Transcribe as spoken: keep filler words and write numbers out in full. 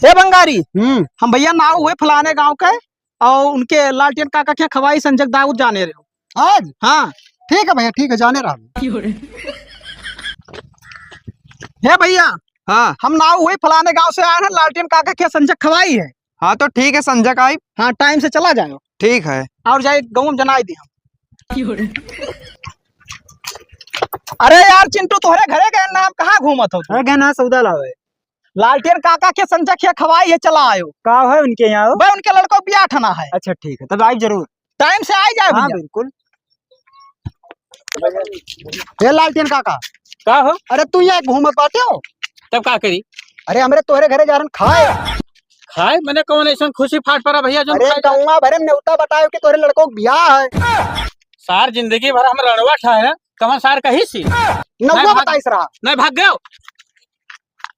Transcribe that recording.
हे बंगारी, हम्म। हम भइया नाव हुए फलाने गाँव के, और उनके लालटेन काका के खवाई संजक दाऊद जाने रहे हो। आज? हाँ। ठीक है भइया, ठीक है, जाने रहा। हे भइया, हाँ। हम नाव हुए फलाने गाँव से आए हैं, लालटेन काका के संजक खवाई है। हाँ, तो ठीक है, संजक आई। हाँ, time से चला जाओ। ठीक है। और जाए गाँव में जनाई दी हम। अरे यार चिंटू, तोहरे घरे गए ना, हम कहाँ घूमत हो तू? अरे गए ना, सौदा लावे। लालटेन काका के संजक के खवाई है, चला आयो। का है उनके यहाँ हो? बे, उनके लड़को बियाह ठना है। अच्छा, ठीक है, तब आई जरूर। Time से आई जाए हाँ, भइया। बिल्कुल। ए लालटेन काका। का हो? अरे तू यहाँ घूमत बाटे हो? तब का करी? अरे हमरे तोहरे घरे जा रहन खाए। खाए? मने कौन ऐसन खुशी फाट पड़ा भइया जो अरे खाए? गौवा भरे में नेवता बतायो कि तोहरे लड़को के बियाह है। सार जिंदगी भर हम रणवा ठाए हैं, कवन सार कही सी? नौवा नहीं भाग-, बताइस रहा। नहीं भाग गयो।